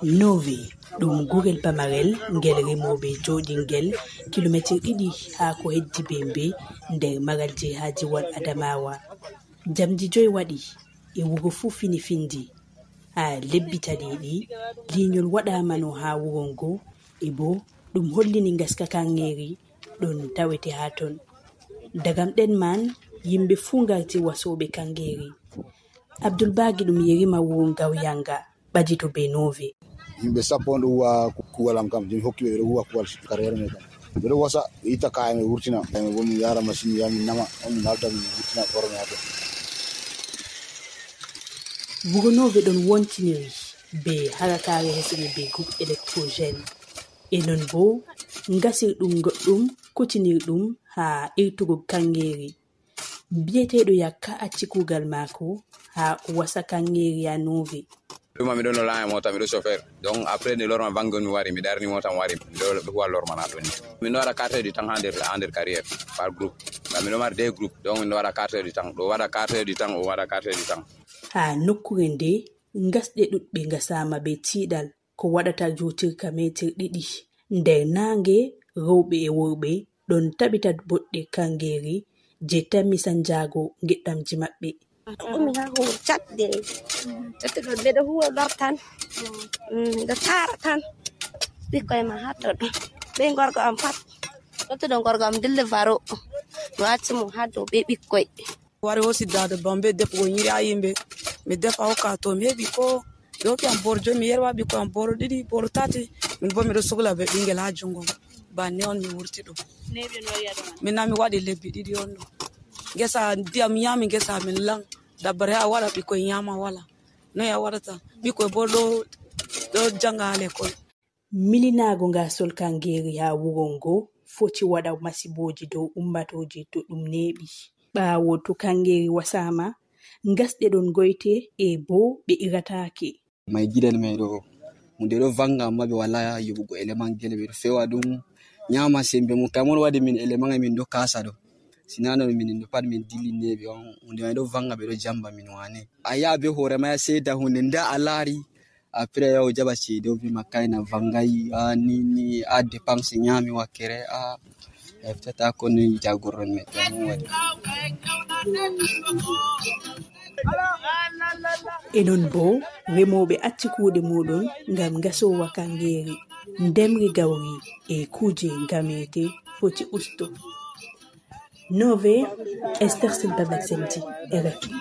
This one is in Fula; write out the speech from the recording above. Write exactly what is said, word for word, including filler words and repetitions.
Novi, ɗum gurel pamarel ngel remooɓe jooɗingel kilomeetir ɗiɗi haa ko heddi Bembe nder maral jihaaji wal Adamawa. Jamdi joy waɗi e wuro fuu fini findi. Haa lebbi tadiiɗi, liinyol waɗaama no haa wuro ngo e bo ɗum hollini ngaska kaŋŋeeri ɗon tawete haa ton. Dagam ɗen man, yimɓe fuu ngarti wasooɓe kaŋŋeeri. Abdul Bagi ɗum yerima wuro Ngawyanga, ɓaji to Benove. Yimɓe sappo on ɗo huwa kuwal am kam, joni hokki ɓe, ɓe ɗo huwa kuwal carrière me kam. Ɓe ɗo wasa, ɓe itta kaya me wurtina. Kaya me bo mi yara machine ya mi nama, on mi nalta mi wurtina forme ha ton. Wuro Nove ɗon wontiniri be harakaare hesre be groupe électrogène. E non bo, ngasirɗum goɗɗum, kutinirɗum haa irtugol kaŋŋeeri. Biyeteeɗo Yakka acci kuugal maako haa o wasa kaŋŋeeri haa Nove. Ɗuma miɗo no laaya mota, miɗo chauffeur. Donc après ni lorma bangon mi wari, mi darni mota mi wari. Miɗo huwa lorma na ɗon. Miɗo waɗa quatre heures du temps ha nder, ha nder carrière par groupe. Ngam miɗo mari deux groupes. Donc miɗo waɗa quatre heures du temps. Ɗo waɗa quatre heures du temps, o waɗa quatre heures du temps. Haa nokkuure nde, ngasɗe ɗuɗɗe ngasaama be tiiɗal. Ko waɗata juutirka meetir ɗiɗi. Nder naange, rewɓe e worɓe ɗon taɓita boɗɗe kaŋŋeeri je tammi sanjaago geɗɗamji maɓɓe. Ummi haa huur caɗde, tottuɗo ɓe ɗo huwa lor tan. Mm, ɓe taara tan ɓikkoy ma haa ton. Ɓe gorko am pat, tottuɗo gorko am dille faro, mi acci mo haa dow ɓe ɓikkoy. Wari hoosi daada bambe defugo nyiri haa yimɓe. Mi defa hokka to mi heɓi ko ɓe hokki am boro joy, mi yerwa ɓikkoy am boro ɗiɗi, boro tati. Min bo miɗo sukla be ɓingel haa jungo. Banni on mi wurti ɗo. Min na mi waɗi lebbi ɗiɗi on ɗo. Ngesa ndiyam nyami ngesa min lan. Dabbare haa wala ɓikkoy nyama wala. Noy a waɗata? Ɓikkoy bo ɗo, ɗo janga haa lekkol. Milinaago ngasol kaŋŋeeri haa wuro ngo foti waɗa masibooji dow ummatooje to ɗum neeɓi. Ɓaawo to kaŋŋeeri wasaama, ngasɗe ɗon goyte e bo ɓe irataake. May gidan may ɗo, hunde ɗo vanga, amma ɓe wala yoɓugo élément gele, ɓe ɗo fewa ɗum, nyama sembe mum. Kam on waɗi min élément min ɗo kasa ɗo. Sina non min ɗo pat min dilli neeɓi on, hunde may ɗo vanga, ɓe ɗo jamba min wane. A yaha be hoore ma, a seeda hunde, nda a laari, après yaw jaɓa ceede, o wi ma kayna vangay, a ni, ni a dépense nyami wakkere, a heftata ko ni jagorɗon me to mo waɗi. E non bo, remooɓe acci kuuɗe muɗum ngam ngasoowa kaŋŋeeri. Ndemri gawri e kuuje ngameete foti usto. Nove, Esther Silva Maxenti, R F I.